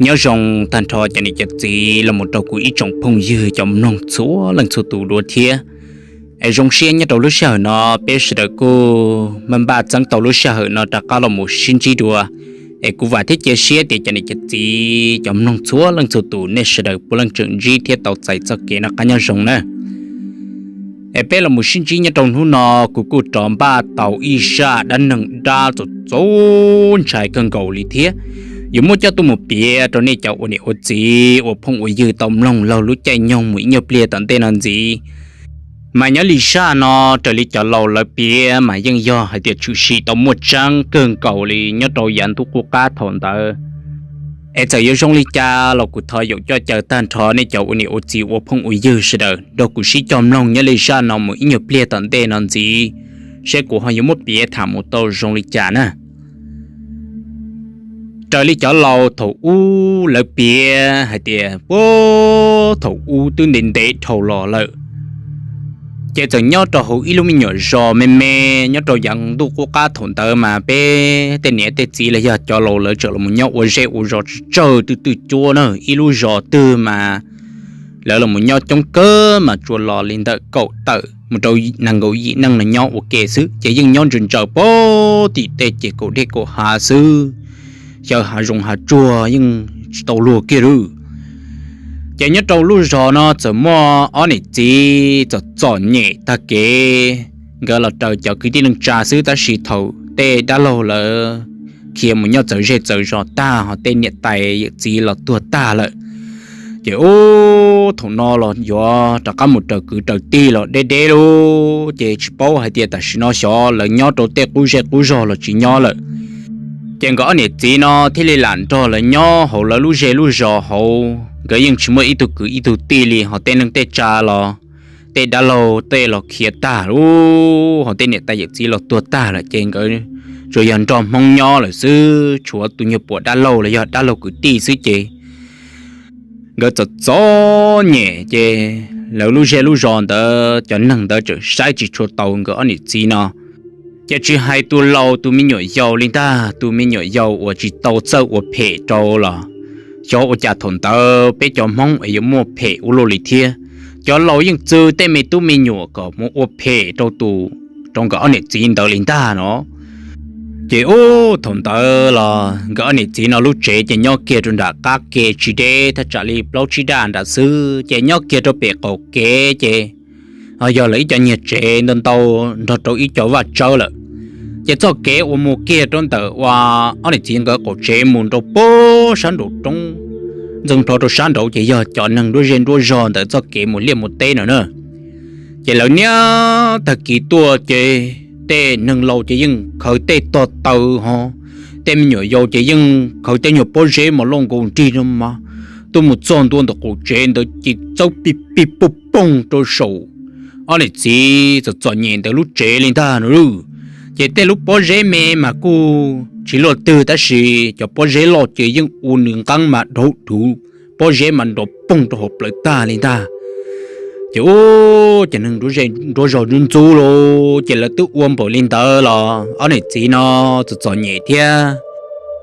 Nyob zoo tag nrho cov niam cov txiv los mus rau kuv ib tsoom phooj ywg cov mloog txhua leej txhua tus dua thiab. Es zoo siab nyob rau lub sij hawm no peb sawv daws kuj maj npaj txeeb tau lub sij hawm no rov qab los mus sib ntsib dua. Es kuv vam thiab cia siab tias cov niam cov txiv cov mloog txhua leej txhua tus nej sawv daws puav leej tseem ntsib thiab tau txais txoj kev noj qab nyob zoo na. Es peb los mus sib ntsib nyob rau hnub no, kuv kuj rov npaj tau ib zaj dab neeg dab txaus txaus ntshai kawg nkaus li thiab. Yuav muab coj tuaj mus piav rau nej cov ua niam ua txiv ua phooj ua ywg tau mloog laug lub caij nyoog mus ib nyuag pliag tom ntej no ntxiv. Mas nyob li zaj no, raws li cov laus lawv piav mas yeej yog hais tias tshwm sim tau muaj tseeb kawg nkaus li nyob rau yav ntuj qub qab thaum ntawd. Es txawm yuav zoo li cas los kuv thov yaum coj caw tag nrho nej cov ua niam ua txiv ua phooj ua ywg sawv daws nrog kuv sib cog mloog nyob li zaj no mus ib nyuag pliag tom ntej no ntxiv, seb kuv ho yuav muab piav tham mus tau zoo li cas na. Raws li cov laus thaum ub lawv piav hais tias puag thaum ub twb ntev ntev dhau los lawm, ces txawm nyob rau hauv ib lub me nyuam zos me me nyob rau yav ntuj qub qab thaum ntawd mas peb tej niam tej txiv los yog cov laus lawv txawm los nyob ua zej ua zos tsawg twj twj cuab na, ib lub zos twg mas lawv los nyob coob kawg mas tsuas los li ntawm kaum tawm mus rau nees nkaum yim neej no nyob ua ke xwb, ces yeej nyob ntsaws ntsaws pem tim tej ces kaum dej kaum hav xwb, xyaw hav zoov hav tsuag yeej tsis tau luag kiag lawm. Ces nyob rau lub zos no txawm muaj ob niam txiv txom txom nyem tag kev, nkawd los raws cov kwv tij neej tsa xwb tab sis thaum tej dab laug lawv khiav mus nyob txawv zej txawv zos tag ho tej niam tais yawm txiv los tuag tag lawm, ces ub thaum no los yuav rov qab mus raws kwv raws tij los deb deb lawm, ces tsis paub hais tias tam sim no xyov lawv nyob rau tej qub zej qub zog los tsis nyob lawm. Ces nkawd ob niam txiv no thiaj li lam nrog lawv nyob hauv lawv lub zej lub zos hauv, nkawd yeej tsis muaj ib tug kwv ib tug tij li, ho tej neej tej tsa los tej dab laug tej los khiav tag lawm, ho tej niam tais yawm txiv los tuag tag lawm, ces nkawd tsuas yog nrog Hmoob nyob lawm xwb, tshuav tus nyuag puam dab laug los yog dab laug kwv tij xwb ces nkawd txom txom nyem ces lawv lub zej lub zos ntawd cov neeg ntawd tseem saib tsis tshua tau nkawd ob niam txiv no. Ces tsis hais tus laus tus me nyuam yaus li ntag, tus me nyuam yaus uas tsis tau txawj ua phem rau los xyov ua cas thaum ntawd peb cov Hmoob es yuav muaj phem ua luaj li thiab. Cov laus yeej txwv tej me tub me nyuam kom mus ua phem rau tus, rau nkawd ob niam txiv ntawd li ntag no. Ces ub thaum ntawd los nkawd ob niam txiv no lub tsev ces nyob kiag rau nram qab ke tsis deb, thaj tsam li plaub tsib daj nram xwb, ces nyob kiag rau pem qaum kev ces ho yog lawv ib co nyiag tsev ntau ntau nrog rau ib co vaj tsawb lawm. Ces txoj kev uas mus kiag rau ntawm uas ob niam txiv nkawd qaum tsev mus rau pem sab nraum roob, ntxeev plho rau sab nraud ces yog cov neeg nruab zej nruab zog ntawd txoj kev mus liaj mus teb no na. Ces lawv niaj tag kis tuaj ces tej neeg laus ces yeej khaws tej tog taws ho, tej me nyuam yaus ces yeej khaws tej nyuag pob zeb mos loj nkaus nrig no mas tuaj mus txog ntua ntawm qaum tsev ntawd ces txawb pig pig poog poog rau saum ob niam txiv txom txom nyem ntawd lub tsev li ntag no. Ces tej lub pob zeb me mas kuj tsis luaj twg tab sis cov pob zeb loj ces yeej ua nws nqeeb mas dhauv dhuv, pob zeb mas nrov poog rau hauv plawv tag li ntag. Ces ub cov neeg nruab zej nruab zog ntxub ntxub lauj, ces lawv twb ua npaum li ntawd los ob niam txiv no txom txom nyem thiab,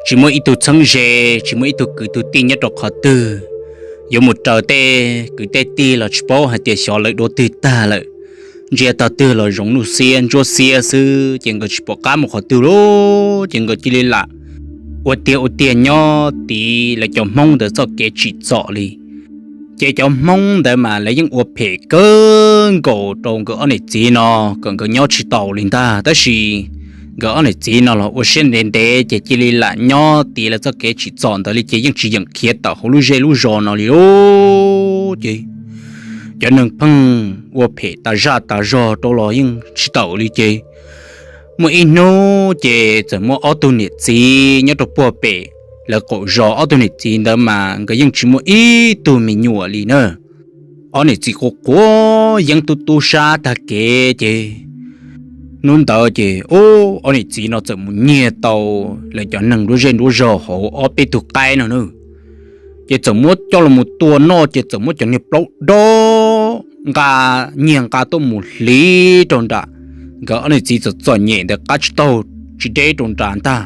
tsis muaj ib tug txheeb ze, tsis muaj ib tug kwv tug tij nyob rau qhov twg, yuav mus raws tej kwv tej tij los tsis paub hais tias xyov lawv dua twg tag lawm. Ntsia tog twg los zoov nuj xiab ntsuab xiab xwb ces nkawd tsis pom qab mus qhov twg lauj, ces nkawd cia li lam ua tiag ua tiag nyob tid lawv cov Hmoob ntawd txoj kev tsim txom li. Ces cov Hmoob ntawd mas lawv yeej ua phem kawg nkaus rau nkawd ob niam txiv no kom nkawd nyob tsis taus li ntag, tab sis nkawd ob niam txiv no los ua siab ntev ntev ces cia li lam nyob tid lawv txoj kev tsim txom ntawd li ces yeej tsis yeem khiav tawm hauv lub zej lub zos no li lauj. Ces cov neeg pheej ua phem tas zaj tas zog rau los yeej tsis tawm li ces muaj ib hnub ces txawm muaj ob tug niam txiv nyob rau puag pem lawv qaum zos, ob tug niam txiv ntawd mas nkawd yeej tsis muaj ib tug me nyuam li na. Ob niam txiv quav quav yeeb tub tub sab tag kev ces hnub ntawd ces ub ob niam txiv no txawm mus nyiag tau lawv cov neeg nruab zej nruab zog hauv ob peb tug qaib no na. Ces txawm muab coj los mus tua noj ces txawm muab cov niag plaub dob nqa, nyiag nqa tuaj mus hliv rau nram nkawd ob niam txiv txom txom nyem ntawd qab tsib taug tsis deb rau nrad ntag.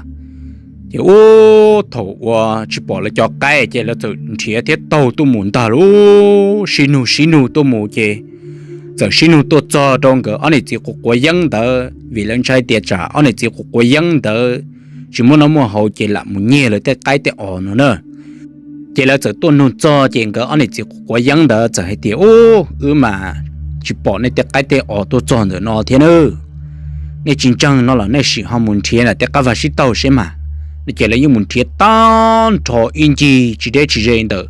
Ces ub, thaum uas tsis pom lawv cov qaib ces lawv txawm nrhiav thiab taug tuaj mus ntag lauj, sib nug sib nug tuaj mus ces txawm sib nug tuaj txog rau nkawd ob niam txiv quav quav yeeb ntawd, vim lawv ntshai tias tsam ob niam txiv quav quav yeeb ntawd tsis muaj noj muaj haus ces lam mus nyiag lawv tej qaib tej os no na. Ces lawv txawm tuaj nug txog ces nkawd ob niam txiv quav quav yeeb ntawd txawm hais tias, Ub, wb mas tsis pom nej tej qaib tej os tuaj txog ntawm no thiab na. Nej tsis ntseeg no los nej sim ho mus nrhiav nram tej qab vaj sib taug seb mas. No ces lawv yeej mus nrhiav tag nrho ib ncig tsis deb tsis ze ntawm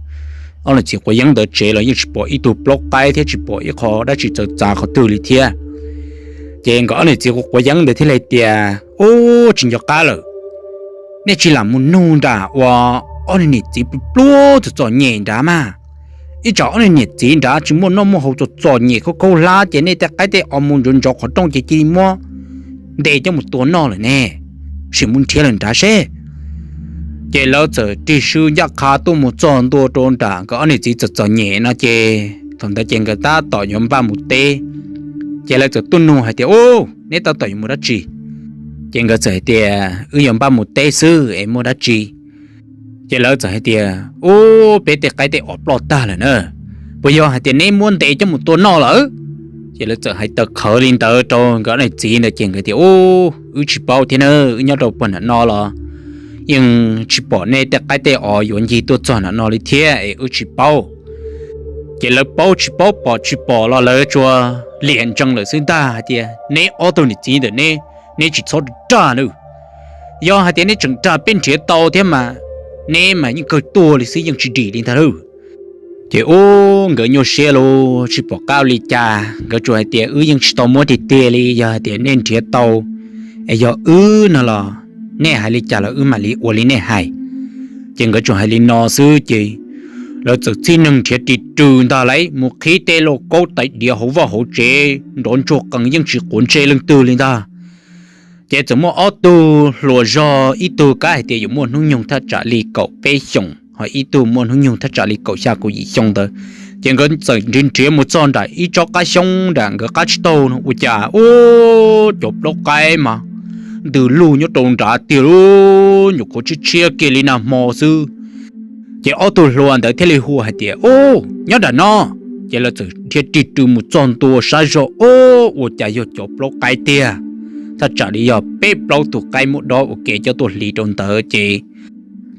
ob niam txiv quav yeeb ntawd tsev los yeej tsis pom ib tug plaub qaib thiab tsis pom ib qho dab tsi txawv txav qhov twg li thiab. Ces nkawd ob niam txiv quav quav yeeb ntawd thiaj li tias, Ub, tsis nco qab lawm, nej tsis lam mus nug nram uas ob niag niam txiv pluag pluag txom txom nyem nrad mas. Ib tsam ob niag niam txiv nrad tsis muaj noj muaj haus txom txom nyem khaub khaub hlab ces nej tej qaib tej os mus ntsov ntsov qhov rooj ces cia li muab ntes coj mus tua noj lawm ne. Sim mus nrhiav lawm nrad seb. Ces lawv txawm rig sw ncaj qha tuaj mus txog ntua rau nram nkawd ob niam txiv txom txom nyem no ces thaum ntawd ces nkawd tab tom yuav npaj mus teb. Ces lawv txawm tuaj nug hais tias, Ub, neb tab tom yuav mus dab tsi? Ces nkawd txawm hais tias, Wb yuav npaj mus teb xwb es muaj dab tsi? Ces lawv txawm hais tias, Ub, peb tej qaib tej os ploj tag lawm na. Puas yog hais tias neb muab ntes coj mus tua noj lawm? Ces lawv txawm hais tawm qhawv li ntawd rau nkawd ob niam txiv ntawd ces nkawd tias, Ub, wb tsis paub thiab na, wb nyob rau puag nram no los yeej tsis pom nej tej qaib tej os yuav ncig tuaj txog nram no li thiab es wb tsis paub. Ces lawv paub tsis paub pom tsis pom los lawv tsuas liam ntsees lawm xwb ntag hais tias, Neb ob tug niam txiv ntawm neb, neb tsis txhob rag na. Yog hais tias neb tseem rag peb nrhiav tau thiab mas neb mas yeej kawg tuag li xwb yeej tsis dim li ntag lauj. Ces ub, nkawd nyuaj siab lauj, tsis pom qab ua li cas, nkawd tsuas hais tias, Wb yeej tsis tau muab tiag tiag li, yog hais tias nej nrhiav tau es yog wb no los nej hais li cas los wb mam li ua li nej hais. Ces nkawd tsuas hais li no xwb ces lawv txawm txhij neeg nrhiav ris rws ntag lauj, mus qhib tej lauj kaub tais diav hauv vaj hauv tsev nrov ntsuag qees yeej tsis quav ntsej leej twg li ntag. Ces txawm muaj ob tug hluas zog, ib tug kav hais tias yuav muaj hnub nyoog thaj tsam li kaum peb xyoos, ho ib tug muaj hnub nyoog thaj tsam li kaum xya kaum yim xyoo ntawd. Ces nkawd txawm nrhiav nrhiav mus txog nram ib tsob qab xyoob nram nkawd qab tsib taug no ua cas ub, cov plaub qaib mas ntws lug nyob rau nrad tiag lauj, nyuam qhuav tshiab tshiab kiag li nag hmo xwb. Ces ob tug hluas ntawd thiaj li hu hais tias, Ub, nyob nram no. Ces lawv txawm nrhiav ris rws mus txog ntua sab zog, ub, ua cas yog cov plaub qaib tiag. Thaj tsam li yog peb plaub tug qaib muab dob ua ke coj tuaj hliv rau ntawd ces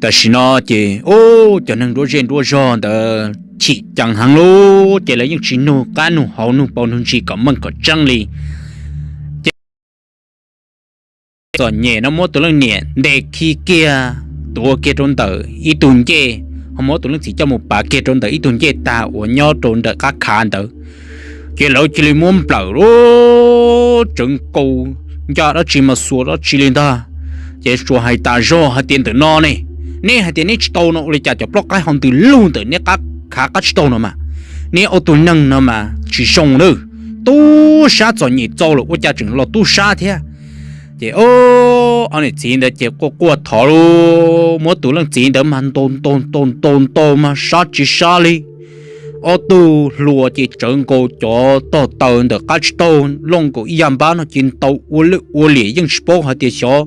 tam sim no ces ub, cov neeg nruab zej nruab zog ntawd chim ceev heev lauj, ces lawv yeej tsis nug qab nug hauv nug paus nug ntsis kom meej kom tseeb li. Ces txom nyem no muab tus leej niam ntes khi kiag, tuav kiag rau ntawm ib tug ncej, ho muab tus leej txiv coj mus pav kiag rau ntawm ib tug ncej tag uas nyob rau ntawm qab khav ntawd. Ces lawv cia li muab nplawm lauj, tsawv nkaus ncaj dab tsi mas xuas dab tsi li ntag. Ces tsuas hais tas zog hais tias ntawm no ne, neb hais tias neb tsis tau no ua li cas cov plaub qaib ho ntws lug ntawm neb qab khav qab tsib taug no mas, neb ob tug neeg no mas tsis zoo na, tub sab txom nyem txaus lawm ua cas tseem los tub sab thiab. Ces ob niam txiv ntawd ces quaj quaj thov lauj, muab tus leej txiv ntawd mas ntaus ntaus ntaus ntaus ntaus mas sab tsis sab li. Ob tug hluas ces tsawv nkaus cov tog taws ntawm qab tsib taug, looj nkaus ib yam npab no ces ntaus ua lwj ua liam yeej tsis paub hais tias xyov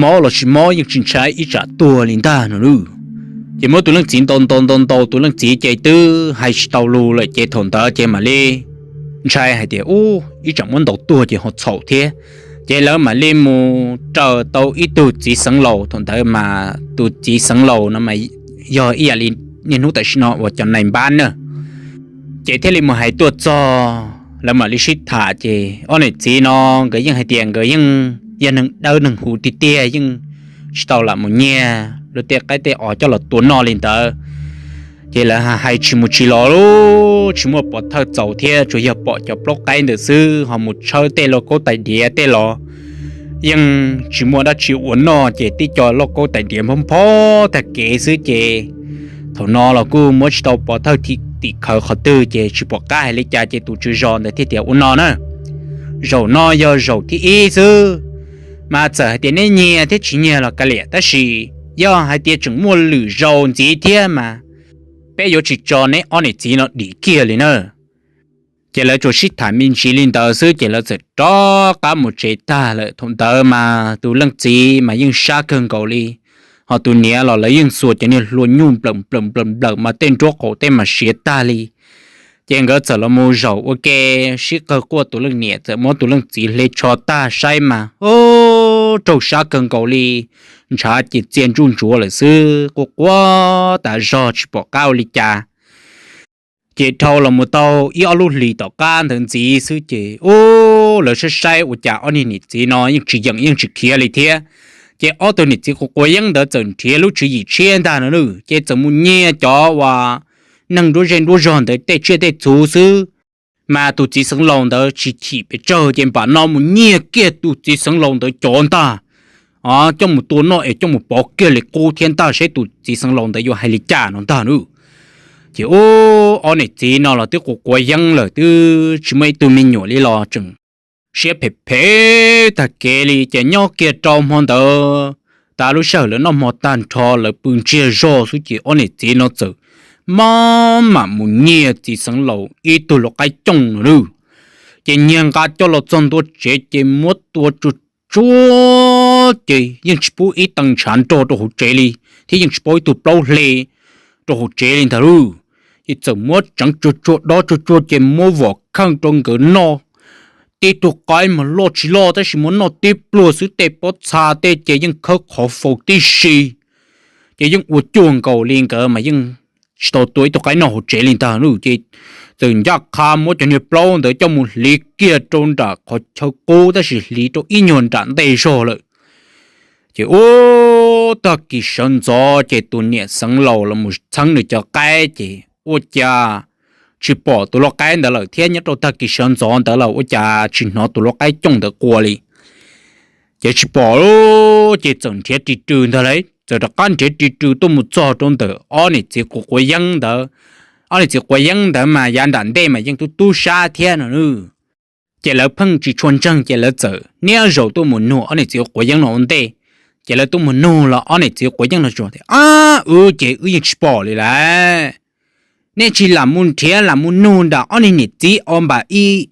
mob los tsis mob, yeej tsis ntshai ib tsam tuag li ntag no lauj. Ces muab tus leej txiv ntaus ntaus ntaus ntaus, tus leej txiv ces twb hais tsis tau lus lawm ces thaum ntawd ces mam li ntshai hais tias ub, ib tsam muab ntaus tuag ces ho txhaum thiab. Ces lawv mam li mus raws tau ib tug txiv xeev laus, thaum ntawd mas tus txiv xeev laus no mas yog ib yam li niaj hnub tam sim no uas cov nais npab na. Ces thiaj li mus hais tuaj txog, lawv mam li sib tham ces ob niam txiv no nkawd yeej hais tias nkawd yeej yog neeg dawb neeg huv tiag tiag, yeej tsis tau lam mus nyiag luag tej qaib tej os coj los tua noj li ntawd. Ces lawv hais tsis mus tsis los lauj, tsis muaj pov thawj txaus thiab, tsuas yog pom cov plaub qaib ntawd xwb ho mus tshawb tej lauj kaub tais diav tej los yeej tsis muaj dab tsi ua noj, ces tib co lauj kaub tais diav nphob nphob tag kev xwb ces thaum no los kuj muab tsis tau pov thawj tim khawv qhov twg ces tsis pom qab hais li cas ces tus tswv zos ntawd thiaj tias ua no na, zaum no yog zaum thib ib xwb, mas txawm hais tias neb nyiag thiab tsis nyiag los kav liam, tab sis yog hais tias tseem muaj lwm zaus ntxiv thiab mas peb yuav tsis tso neb ob niam txiv no dim kiag li na. Ces lawv tsuas sib tham me ntsis li ntawd xwb ces lawv txawm rov qab mus tsev tag lawm. Thaum ntawd mas tus leej txiv mas yeej sab kawg nkaus li, Ho tus niam los lawv yeej xuas cov niag hlua nyuj nplawm nplawm nplawm nplawm mas tej nruab qaum tej mas siav tag li. Ces nkawd txawm los mus zaum ua ke sib qawg quaj, tus leej niam txawm muab tus leej txiv hle tsho tag saib mas, o, raug sab kawg nkaus li, ntshav ces txia ntsuj ntsuav lawm xwb, quaj quaj tas zog tsis pom qab ua li cas. Ces dhau los mus tau ib ob lub hlis tom qab ntawd ntxiv xwb ces, u, lawv saib saib ua cas ob niag niam txiv no yeej tsis yeem yeej tsis khiav li thiab. Ces ob tug niam txiv quav quav yeeb ntawd txawm nrhiav lub tswv yim tshiab ntag no na, ces txawm mus nyiag cov uas neeg nruab zej nruab zog ntawd tej tsiaj tej txhu xwb. Mas tus txiv xeev laus ntawd tsis chim pes tsawg ces npam no mus nyiag kiag tus txiv xeev laus ntawd cov ntag, coj mus tua noj es coj mus pov kiag li qub thiab ntag, saib tus txiv xeev laus ntawd yuav hais li cas no ntag na. Ces u, ob niam txiv no los twb quav quav yeeb lawm, twb tsis muaj ib tug me nyuam li los tseem siab phem phem tag kev li. Ces nyob kiag rau hmo ntawd, tas lub sij hawm lawv noj hmo tag nrho lawv pw ntsiag zog xwb ces ob niam txiv no txawm maj mam mus nyiag txiv xeev laus ib tug lau qaib cooj no na. Ces nyiag nqa coj los txog ntua tsev ces muab tua tsuag tsuag ces yeej tsis pub ib tee ntshav nrog rau hauv tsev li, thiab yeej tsis pub ib tug plaub hle rau hauv tsev li ntag lauj. Ces txawm muab tseev tsuag tsuag dob tsuag tsuag ces muab vom kheej rau nkawd noj. Tib tug qaib mas loj tsis loj tab sis muab noj tib pluag xwb, tej pob txha tej ces yeej khawb qhov faus tib si. Ces yeej ua cuag nkaus li nkawd mas yeej tsis tau tua ib tug qaib noj hauv tsev li ntag lauj. Ces txawm ncaj qha muab cov niag plaub ntawd coj mus hliv kiag rau nram qhov chaw qub tab sis hliv rau ib nyuag nram ntej zog lawm. Ces ua tag kis sawv ntxov ces tus niam xeev laus los mus txheeb nws cov qaib ces ua cas tsis pom tus lau qaib ntawd lawm thiab, nyob rau tag kis sawv ntxov ntawd los ua cas tsis hnov tus lau qaib cooj ntawd quas li. Ces tsis pom, ces txawm nrhiav ris rws ntag lauj, txawm rov qab nrhiav ris rws tuaj mus txog rau ntawm ob niam txiv quav quav yeeb ntawd. Ob niam txiv quav yeeb ntawd mas yav nram ntej mas yeej tub tub sab thiab no. Ces lawv pheej tsis tshua ntseeg ces lawv txawm niaj zaus tuaj mus nug ob niam txiv quav yeeb no ua ntej. Ces lawv tuaj mus nug los ob niam txiv quav yeeb no tsuas tias, ab, wb ces wb yeej tsis pom li lawm. Nej tsis lam mus nrhiav lam mus nug nram ob niag niam txiv o npam ib,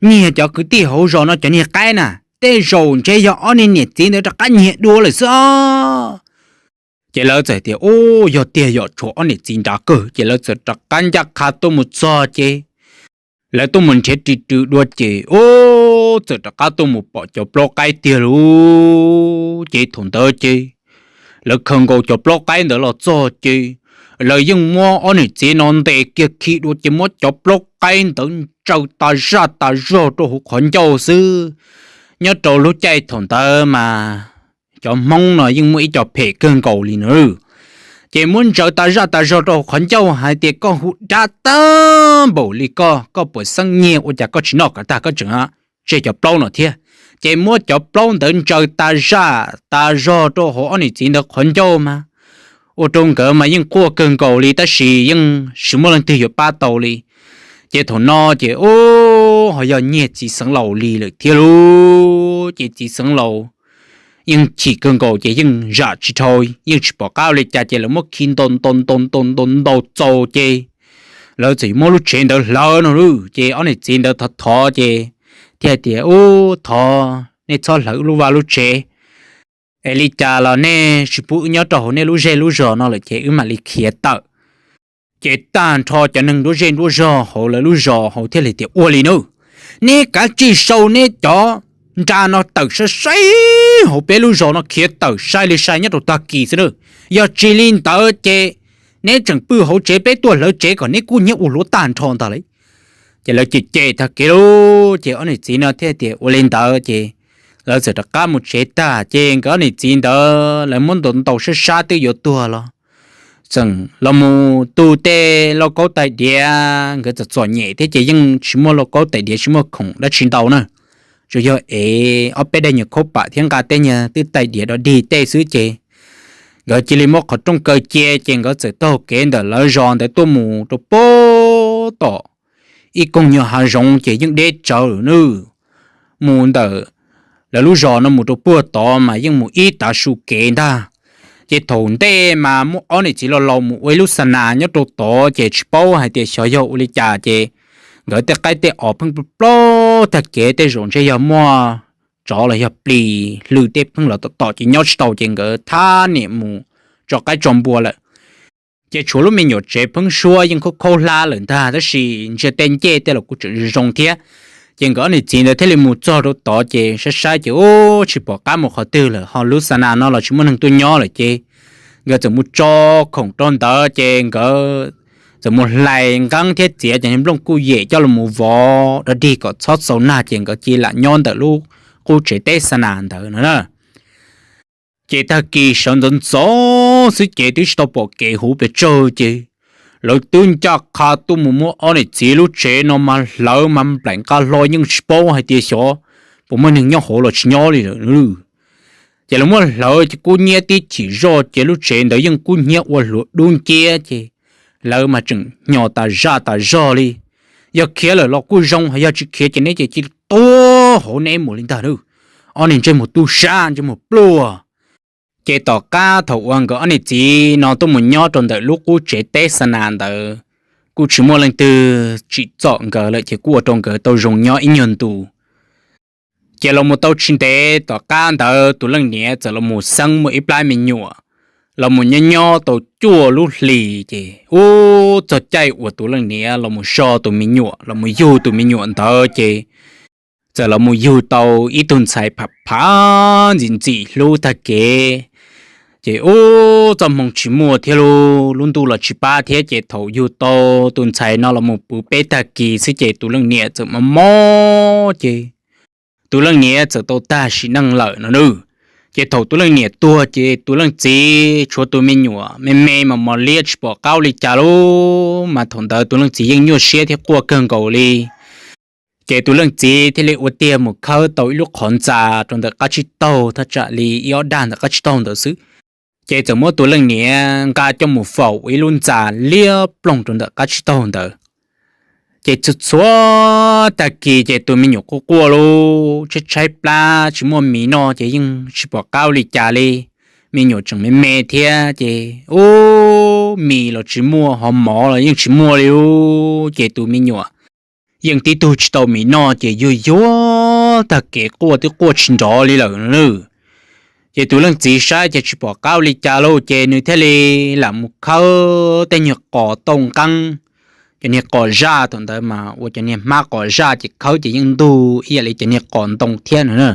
nyiag cov kwv tij hauv zos no cov niag qaib na, tej zaum ntshe yog ob niag niam txiv ntawd rov qab nyiag dua lawm xwb os. Ces lawv txawm tias, u, yog tiag yom, tshuav ob niam txiv nrad kawg. Ces lawv txawm rov qab ncaj qha tuaj mus txog ces lawv tuaj mus nrhiav ris rws dua ces, u, txawm rov qab tuaj mus pom cov plaub qaib tiag lauj. Ces thaum ntawd ces lawv khaws nkaus cov plaub qaib ntawd los txog ces lawv yeej muab ob niam txiv no ntes kiag khi dua ces muab cov plaub qaib ntawd ntsaws tas zaj tas zog rau hauv qhov ncauj xwb. Nyob rau lub caij thaum ntawd mas cov Hmoob no yeej muaj ib co phem kawg nkaus li na. Ces muab ntsaws tas zaj tas zog rau hauv qhov ncauj hais tias, koj hu dab tag npaum li koj, koj puas xeeb nyiag ua cas koj tsis noj kom tag koj tseem tseg cov plaub no thiab. Ces muab cov plaub ntawd ntsaws tas zaj tas zog rau hauv ob niam txiv ntawd qhov ncauj mas ua rau nkawd mas yeej quaj kawg nkaus li tab sis yeej tsis muaj leej twg yuav pab tau li. Ces thaum no ces, u, ho yog nyiag txiv xeev laus li lawm thiab lauj. Ces txiv xeev laus yeej chim kawg nkaus ces yeej zam tsis dhau, yeej tsis pom qab ua li cas ces lawv muab khi ntaus ntaus ntaus ntaus ntaus ntaus txaus ces lawv txawm muab lub tsev ntawd hlawv no lauj. Ces ob niam txiv ntawd thov thov ces thiaj tias, u, thov nej txhob hlawv wb lub vaj lub tsev es li cas los nej tsis pub wb nyob rau hauv nej lub zej lub zos no lawm ces wb mam li khiav tawm. Ces tag nrho cov neeg nruab zej nruab zog hauv lawv lub zos hauv thiaj li tias, ua li nawb, neb kav tsij sau neb cov nra no tawm sai sai hauv peb lub zos no, khiav tawm sai li sai nyob rau tag kis xwb na. Yog tsis li ntawd ces neb tseem pw hauv tsev peb tuaj hlawv tsev kom neb kub hnyiab ua luav tag nrho ntag lauj. Ces lawv cem cem tag kev lauj, ces ob niam txiv no thiaj tias ua li ntawd ces lawv txawm rov qab mus tsev tag ces nkawd ob niam txiv ntawd lawv muab ntaus ntaus sab sab twb yuav tuag los txawm los mus tu tej lauj kaub tais diav, nkawd txom txom nyem thiab ces yeej tsis muaj lauj kaub tais diav tsis muaj khoom dab tsi ntau na. Tsuas yog ev ob peb daim nyuag khaub pam thiab nqa tej nyuag twj tais diav dog dig tej xwb ces nkawd cia li muab qhov rooj kaw cia ces nkawd txawm taug kev ntawm lawv zos ntawd tuaj mus rau puag tom ib koog nyuag hav zoov ces yeej deb tsawv lawm nawb. Mus ntawm lawv lub zos no mus rau puag tod mas yeej mus ib tav su kev ntag. Ces thaum ntej mas muaj ob niam txiv laus laus mus ua ib lub xa nas nyob rau tod ces tsis paub hais tias xyov yog ua li cas ces nkawd tej qaib tej os pheej plaub tag kev, tej zaum ntshe yog muaj tsov los yog plis hlwj tej pheej los tom tom ces nyob tsis tau ces nkawd thab niam mus tso qaib tso npua lawm. Ces tshuav lub me nyuam tsev pheeb suab yeej khaub khaub hlab lawm ntag tab sis ntsia tej ncej tej los kuj tseem zoo thiab. Ces nkawd ob niam txiv ntawd thiaj li mus txog rau tod ces saib saib ces ub tsis pom qab mus qhov twg lawm ho lub xa nas no los tsis muaj neeg tuaj nyob lawm ces nkawd txawm mus tso khoom rau ntawd ces nkawd txawm mus hlais nqeeb thiab txiav cov niag nplooj kuj yem coj los mus vov dog dig kom txhob txaus nag ces nkawd cia li lam nyob ntawm lub qub tsev teb xa nas ntawd no na. Ces tag kis sawv ntxov ntxov xwb ces twb tsis tau pom kev huv pes tsawg ces lawv twb ncaj qha tuaj mus muab ob niam txiv lub tsev no mas hlawv mas nplaim nqa hlo yeej tsis paub hais tias xyov puas muaj neeg nyob hauv los tsis nyob li lawm. Ces lawv muab hlawv ces kub nyiab tib chim zoj ces lub tsev ntawd yeej kub hnyiab ua hluav dub nciab ces lawv mas tseem hnyo tas zaj tas zog li. Yog khiav lawm los kuj zoo, yog tsis khiav ces neb ces cia li tuag hauv neb mus li ntag lauj, ob niag ntsej muag tub sab ntsej muag pluag. Ces tom qab thaum uas nkawd ob niam txiv no tuaj mus nyob rau ntawm lub qub tsev teb xa nas ntawd, kuj tsis muaj leej twg tsim txom nkawd lawm ces kuj ua rau nkawd tau zoo nyob ib nyuag ntus. Ces los mus tau tsis ntev tom qab ntawd tus leej niam txawm los mus xeeb muaj ib plab me nyuam los mus nyob nyob tau cuaj lub hlis ces ub txog caij uas tus leej niam los mus so tus me nyuam los mus yug tus me nyuam ntawd ces txawm los mus yug tau ib tug ntxhais phav phav ntxim ntxim hlub tag kev. Ces ub txoj hmoo tsis muaj thiab lub ntuj los tsis pab thiab ces thaum yug tau tus ntxhais no los mus puv peb tag kis xwb ces tus leej niam txawm mob mob ces tus leej niam txawm tau tag sim neej lawm no nawb. Ces thaum tus leej niam tuag ces tus leej txiv tshuav tus me nyuam me me mas mos liab tsis pom qab ua li cas lub mas thaum ntawd tus leej txiv yeej nyuaj siab thiab quaj kawg nkaus li. Ces tus leej txiv thiaj li ua tiag mus khawb tau ib lub qhov ntxa rau ntawm qab tsib taug thaj tsam li ib ob dag ntawm qab tsib taug ntawd xwb. Ces txawm muab tus leej niam nqa coj mus faus ua ib lub ntxa liab ploog rau ntawm qab tsib taug ntawd. Ces txhua txhua tag kis ces tus me nyuam quaj quaj lub tshaib tshaib plab tsis muaj mis noj ces yeej tsis pom qab ua li cas li. Me nyuam tseem me me thiab ces ub mis los tsis muaj ho mov los yeej tsis muaj li ub ces tus me nyuam yeej tib tug tsis tau mis noj ces yuag yuag tag kev quaj twb quaj tsis nrov li lawm nawb. Ces tus leej txiv saib ces tsis pom qab ua li cas lauj ces nws thiaj li lam mus khawb tej nyuag qos tauj nqeeb, cov niag qos zaj thaum ntawd mas ua cov niag hmab qos zaj ces khawb ces yeej ntug ib yam li cov niag qos ntoo thiab no na.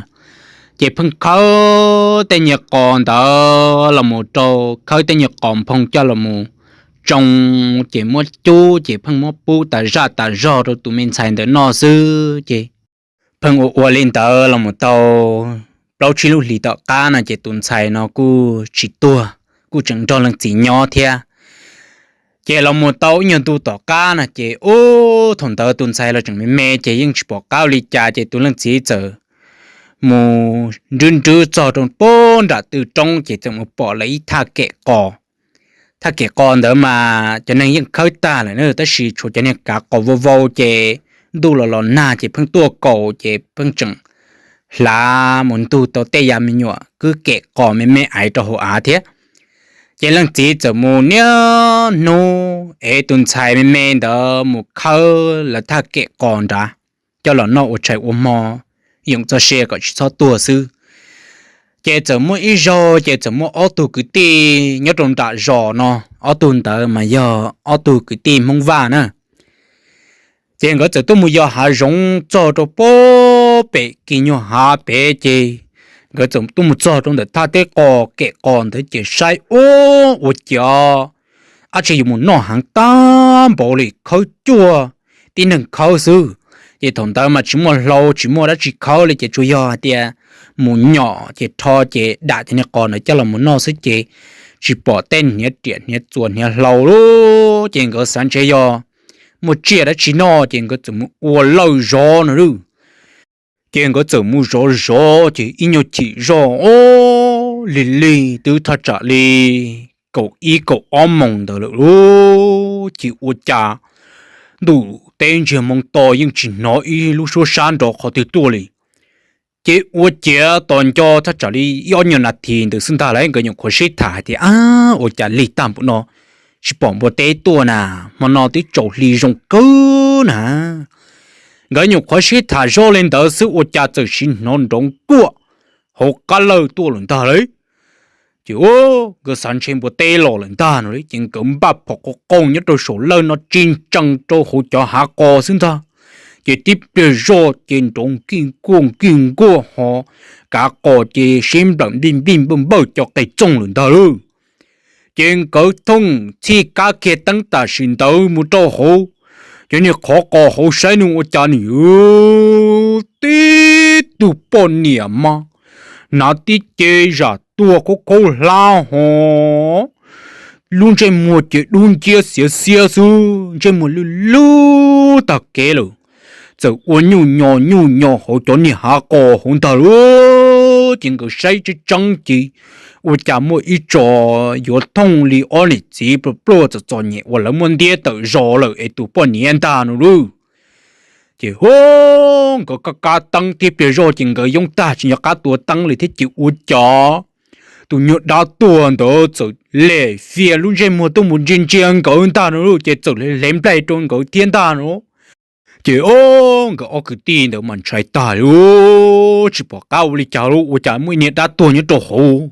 Ces pheej khawb tej nyuag qos ntawd los mus rau khawb tej nyuag qos nphoo coj los mus tsoo, ces muab cub ces pheej muab pub tas zaj tas zog rau tus me ntxhais ntawd noj xwb ces pheej ua ua li ntawd los mus tau plaub tsib lub hlis tom qab no ces tus ntxhais no kuj tsis tuag, kuj tseem nrog leej txiv nyob thiab. Ces los mus tau ib nyuag ntu tom qab no ces ub thaum ntawd tus ntxhais los tseem me me ces yeej tsis pom qab ua li cas ces tus leej txiv txawm mus nrhw nrhw txog rau pem nram tw roob ces txawm mus pom lawv ib thaj kem qos. Thaj kem qos ntawd mas cov neeg yeej khawb tag lawm na tab sis tshuav cov niag kav qos vau vau ces ntuj los los nag ces pheej tuaj kaus ces pheej tseem hlav mus ntug tau tej yav me nyuam kwb kem qos me me aiv rau hauv av thiab. Ces leej txiv txawm mus niaj hnub ev tus ntxhais me me ntawd mus khawb lawv thaj kem qos nrad coj los noj ua tshais ua hmo, yoom txoj sia kom tsis txhob tuag xwb. Ces txawm muaj ib zaug ces txawm muaj ob tug kwv tij nyob rau nram zos no, ob tug ntawd mas yog ob tug kwv tij Hmoob Vaj na. Ces nkawd txawm tuaj mus yos hav zoov txog rau pem kis nyuag hav pem ces nkawd txawm tuaj mus txog rau ntawm thaj teb qos kem qos ntawd ces saib ub ua cas dab tsi yuav mus noj heev tag npaum li, khawb cuag tib neeg khawb xwb. Ces thaum ntawd mas tsis muaj hlau tsis muaj dab tsi khawb li ces tsuas yog hais tias mus nyom ces rho ces dam cov niag qos ntawd coj los mus noj xwb ces tsis pom tej hniav riam hniav txuas hniav hlau li. Ces nkawd xav ntshe yog muaj tsiaj dab tsi noj ces nkawd txawm mus ua lawj zov no lawm. Ces nkawd txawm mus zov zov ces ib nyuag chim zoj lig lig twb thaj tsam li kaum ib kaum ob moos ntawd lawm lauj, ces ua cas ntuj teb ntsiag hmo to yeej tsis hnov ib lub suab sab nrov qhov twg tuaj li. Ces ua ciav tos nco thaj tsam li ib ob nyuag nas this ntawd xwb ntag lauj, nkawd nyuam qhuav sib tham hais tias, Ab, ua cas lig tag npaum no, tsis pom npua teb tuaj na, hmo no twb tsaus hli zoo kawg na. Nkawd nyuam qhuav sib tham zoj li ntawd xwb ua cas txawm sim hnov nrov nkuaj hauv qab lawj tuaj lawm ntag lauj. Ces nkawd xav ntshe npua teb los lawm ntag no li, ces nkawd npaj phom qos qos nyob rau saum lawj no tsis ntsees rau hauv cov hav qos xwb ntag. Ces tib pliag zoj ces nrov nkij nkuaj nkij nkuaj ho kav qos ces sib nplawm npij npij npawj npawj cov qe txooj lawm ntag lauj. Ces nkawd thooj txhij kab kiag teeb tam sim ntawd mus rau hauv cov niag qhov qos hauv saib nws ua cas nws tib tug poj niam mas hnav tib ce zam tuag khaub khaub hlab ho lub ntsej muag ces dub nciab xiav xiab xwb, ntsej muag lwj lub tag kev lawm, txawm ua nyuj nyo nyuj nyo hauv cov niag hav qos hauv ntag lauj. Ces nkawd saib tseeb tseeb ces ua cas muaj ib tso yuav thooj li ob niam txiv pluaj pluaj txom txom nyem uas lawv muab ntiab tawm zos lawm es tus poj niam ntag no lauj. Ces hu, nkawd kab kab teeb tib pliag zoj ces nkawd yoob tag tsis nco qab tua teeb li thiab ces ua cas tus nyuag dab tuag ntawd txawm lem fias lub ntsej muag tuaj mus ntsia ntsia nkawd ntag no lauj, ces txawm hle nplaig rau nkawd thiab ntag no. Ces o, nkawd ob kwv tij ntawd mas ntshai tag li, tsis pom qab ua li cas lauj, ua cas muaj ib niag dab tuag nyob rau hauv.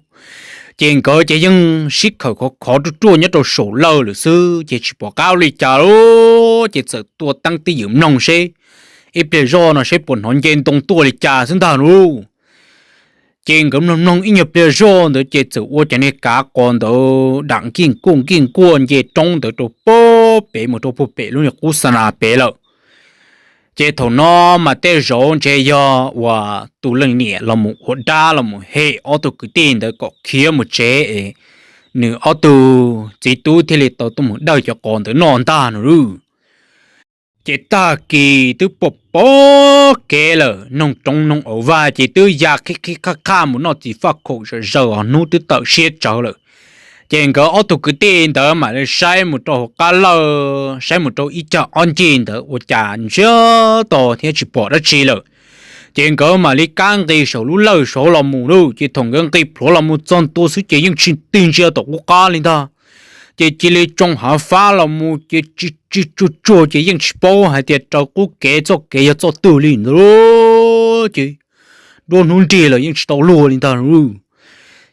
Ces nkawd ces yeej sib khawm khov khov ruaj ruaj nyob rau saum lawj lawm xwb ces tsis pom qab ua li cas lauj, ces txawm tua teeb twj ywm mloog seb ib pliag zoj no seb puas hnov nce ntoo tuaj li cas xwb ntag lauj. Ces nkawd mloog mloog ib nyuag pliag zoj ntawd ces txawm ua cov niag kav qos ntawd dam nkij nkuaj nkij nkuaj nce roob ntawd rau puag pem mus rau puag pem lub niag qub xa nas pem lawm. Ces thaum no mas tej zaum ntshe yog uas tus leej niam los mus ua dab los mus hem ob tug kwv tij ntawd kom khiav mus tsev es nws ob tug txiv tub thiaj li tau tuaj mus dawj cov qos ntawd noj ntag no lauj. Ces tag kis twb pom pom kev lawm, noog roob noog auv vaj ces twb ya qhib qhib qhaj qhaj mus noj txiv faj khaum zom zaws os, hnub twb tawm siab tsawv lawm. Ces nkawd ob tug kwv tij ntawd mam li saib mus rau hauv qab lawj, saib mus rau ib cag ob ncig ntawd ua cas ntsiag to thiab tsis pom dab tsi lawm. Ces nkawd mam li kab nqis saum lub lawj saud los mus lauj. Ces thaum nkawd nqis plhuav los mus txog ntua xwb ces yeej tsis tig ntsia tom qub qab li ntag. Ces cia li tsoo hav fab los mus ces tsis tsis tsuag tsuag ces yeej tsis paub hais tias raws qub kev txoj kev yog txoj twg li ntag. Ces nruab hnub nrig lawm yeej tsis tau luag li ntag.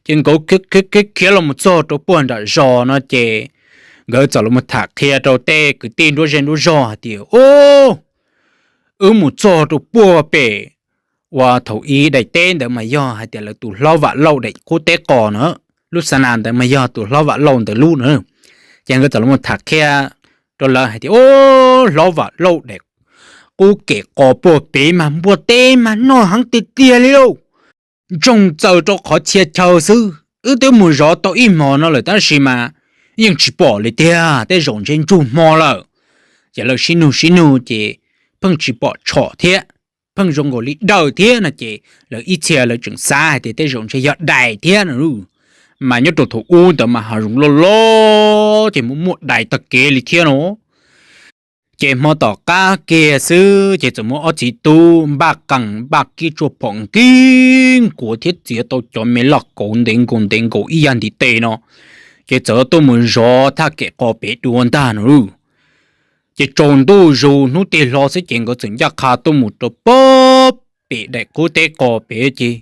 Ces nkawd khiav khiav los mus txog rau puag nram zos no ces nkawd txawm los tham qhia rau tej kwv tij nruab zej nruab zog hais tias, Ub, wb mus txog rau puag pem uas thaum ub daim teb ntawd mas yog hais tias lawv tus hlob Vam Lauj daim qub teb qos na, lub xa nas ntawd mas yog tus hlob Vam Lauj ntawd lub na. Ces nkawd txawm los tham qhia rau lawv hais tias, Ub, hlob Vam Lauj daim qub kev qos puag pem mas npua teb mas noj heev tiag tiag li lauj. Ntsoog txaws rau qhov txhia chaw xwb, wb twb mus zov tau ib hmos no lawm tab sis mas yeej tsis pom li tiag, tej zaum ntshe ntsug hmo lawm. Ces lawv sib nug sib nug ces pheej tsis pom tshom thiab, pheej zoo nkaus li dawj thiab no ces lawv ib txhia lawv tseem xav hais tias tej zaum ntshe yog dais thiab no. Mas nyob rau thaum ub ntawd mas hav zoov loj loj ces muaj muaj dais tag kev li thiab no. Ces hmo tom qab kiag xwb ces txawm muaj ob txiv tub npaj qees npaj kiab tsuaj phom nkig nkuav thiab txiav tau cov me loj kauv ntev nkaus ntev nkaus ib yam ntiv tes no, ces txawm tuaj mus zov thaj kev qos pem dua ntag no. Ces tsaus ntuj zus hnub tig hlo xwb ces nkawd txawm ncaj qha tuaj mus rau puag pem daim qub teb qos pem ces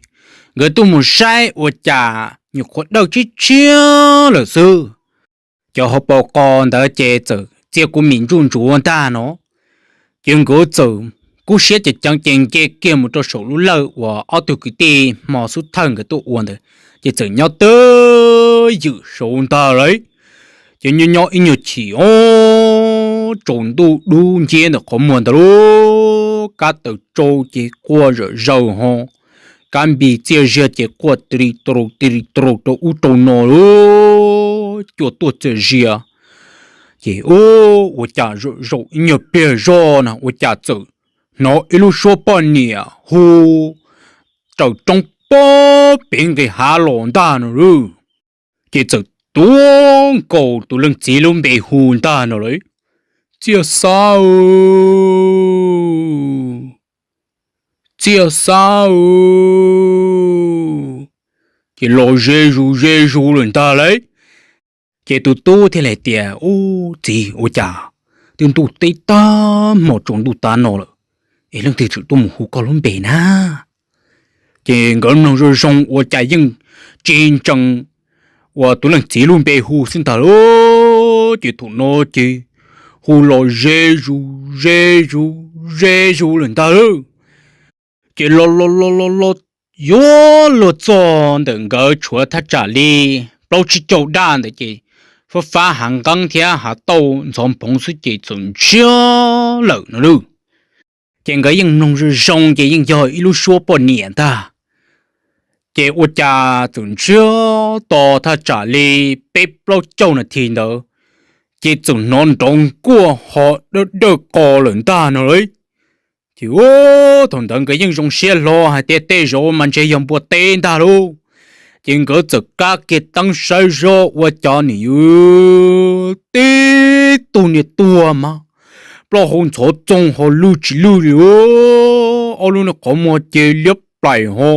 nkawd tuaj mus saib ua cas nyuam qhuav dawj tshiab tshiab lawm xwb. Cov hauv paus qos ntawd ces txawm txia kua mis ntsuj ntsuav ntag no. Ces nkawd txawm kub siab ceev ceev ces nce kiag mus rau saum lub lawj uas ob tug kwv tij hmo xub thawj nkawd tuaj ua ntawd, ces txawm nyob twj ywm saud ntag lauj. Ces nyob nyob ib nyuag chim o, tsaus ntuj dub nciab ntawm qhov muag ntawd lauj, kab taws tsau ces quaj zom zaws ho, kab npis txiaj ziag ces quaj ti ri taus ti ri taus rau ub rau no lauj, cua tuaj txias zias. Ces ua cas zaum zaum ib nyuag pliag zoj na ua cas txawm hnov ib lub suab poj niam hu raws roob puag pem nqis hav los ntag no lauj. Ces txawm tuav nkaus tus leej txiv lub npe hu ntag no lauj, Txiaj Xab, Txiaj Xab. Ces los ze zus ze zus lawm ntag lauj. Ces tus tub thiaj li tias, Ub txiv, ua cas twb ntuj teb tag hmo tsaus ntuj tav no lawm, Es leej twg tseem tuaj mus hu koj lub npe na? Ces nkawd mloog zoo zoo ua cas yeej tsis ntsees uas tus leej txiv lub npe hu xwb ntag lauj. Ces thaum no ces hu los ze zus ze zus ze zus lawm ntag lauj. Ces los los los los los yuav luag txog ntawm nkawd tshuav thaj tsam li plaub tsib caug daj ntawd ces fab fab hav nqeeb thiab hav tauj ntxhov nphoov xwb ces txawm ntsiag lawm no lauj. Ces nkawd yeej mloog zoo zoo ces yeej yog ib lub suab poj niam ntag. Ces ua cas txawm ntsiag to thaj tsam li peb plaub caug nas this ntawd, ces txawm hnov nrov nkuaj ho dawj dawj qos lawm ntag no lauj. Ces thaum ntawd nkawd yeej zoo siab hlo hais tias tej zaum mas ntshe yog npua teb ntag lauj. Ces nkawd txawm kab kiag teeb saib zoj ua cas nim yuav tib tug niag tuag mas plaub hau ntxhov txoog ho lwj tsis lwj li, ob lub niag qhov muag ces liab plaim ho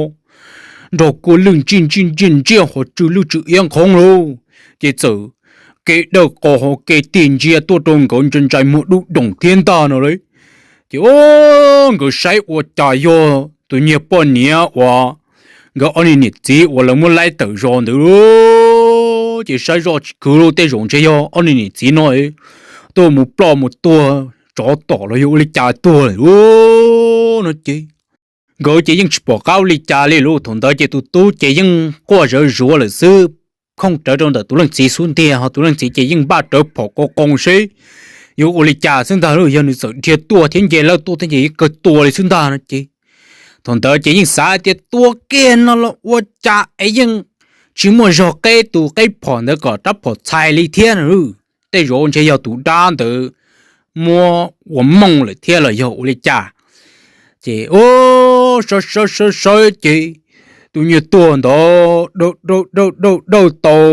nrog kua lwj ntsij ntsij ntsiaj ntsiaj ho tsw lwj tsw iab nqhoob lauj. Ces txawm kev dawj qos ho kev tig ntsia tuaj rau nkawd ntsais ntsais muag dub doom thiab ntag no lauj. Ces o, nkawd saib ua cas yog tus niag poj niam uas nkawd ob niag niam txiv uas lawv muab laib tawm zos ntawd lauj. Ces saib zoj tsis khwv lauj, tej zaum ntshe yog ob niag niam txiv no tuaj mus ploj mus tuag tsov tom los yog ua li cas tuag lawm lauj no ces nkawd ces yeej tsis pom qab ua li cas li lauj. Thaum ntawd ces tus tub ces yeej quaj zawv zuav lawm xwb, khooj rawv rau ntawm tus leej txiv xub ntiag, ho tus leej txiv ces yeej npaj rawv phom qoo qoo seb yuav ua li cas xwb ntag lauj. Yog nws txawm dhia tuaj thiab nce lawj tuaj thiab ces yeej kawg tua li xwb ntag no ces thaum ntawd ces yeej xav tias tua kiag no los ua cas es yeej tsis muaj zog qeb tus qeb phom ntawd kom rab phom txhais li thiab no lauj. Tej zaum ntshe yog tus dab ntawd muab ua mooj lawm thiab los yog ua li cas. Ces o, sawv sawv sawv sawv ces tus niag tuag ntawd dawj dawj dawj dawj tau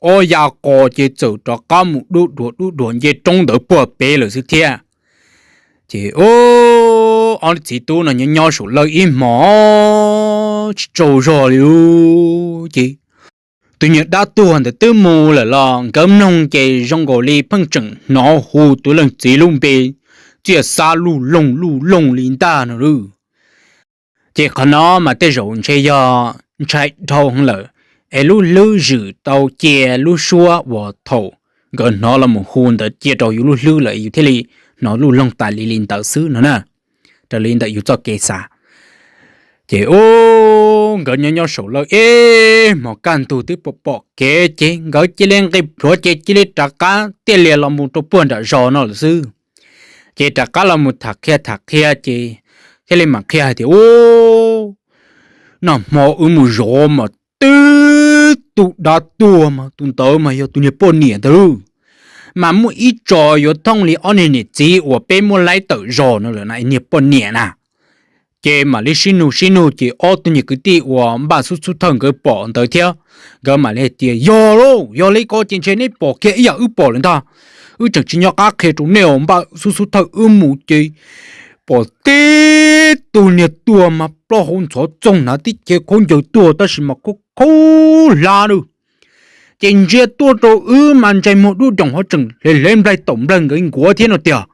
ob ya qos ces txawm rov qab mus dub duav dub duav nce roob ntawd puag pem lawm xwb thiab. Ces o, ob txiv tub no nyob nyob saum lawj ib hmos tsis tsaug zog li lauj. Ces tus niag dab tuag ntawd twb mus lawm los nkawd mloog ces zoo nkaus li pheej tseem hnov hu tus leej txiv lub npe txiaj xab luj loog luj loog li ntag no lauj. Ces qhov no mas tej zaum ntshe yog ntshai dhau heev lawm, es lub hlwb zwm tau cia lub suab uas thaum nkawd hnov los mus hu ntawd cia rau yus lub hlwb lawm yus thiaj li hnov luj loog tas li li ntawd xwb no na, raws li ntawm yus txoj kev xav. Ces o, nkawd nyob nyob saum lawj ib hmos kaj ntug twb pom pom kev ces nkawd cia li nqis plhuav ces cia li rov qab tiaj lias los mus rau puag nram zos no lawm xwb. Ces rov qab los mus tham qhia tham qhia ces thiaj li mam qhia hais tias u, nag hmo wb mus zov mas tib tug dab tuag mas tus ntawd mas yog tus niag poj niam ntawd lauj. Mas muaj ib tso yuav thooj li ob niag niam txiv uas peb muab laib tawm zos no lawm na, niag poj niam na. Ces mam li sib nug sib nug ces ob tug niag kwv tij uas npaj xub xub thawj nkawd pom ntawd thiab, nkawd mam li hais tias yog lauj, yog li ko ces ntshe neb pom kiag ib yam wb pom lawm ntag. Wb tseem tsis nyob qab qhia rau nej os, npaj xub xub thawj wb mus ces pom tib tug niag tuag mas plaub hau ntxhov txoog hnav tib ce khaub ncaws tuag tab sis mas khaub khaub hlab lauj. Ces ntsia tuaj rau wb mas ntsais muag dub doom ho tseem hle hle nplaig taum nplaig nkawd nkuav thiab no tiag.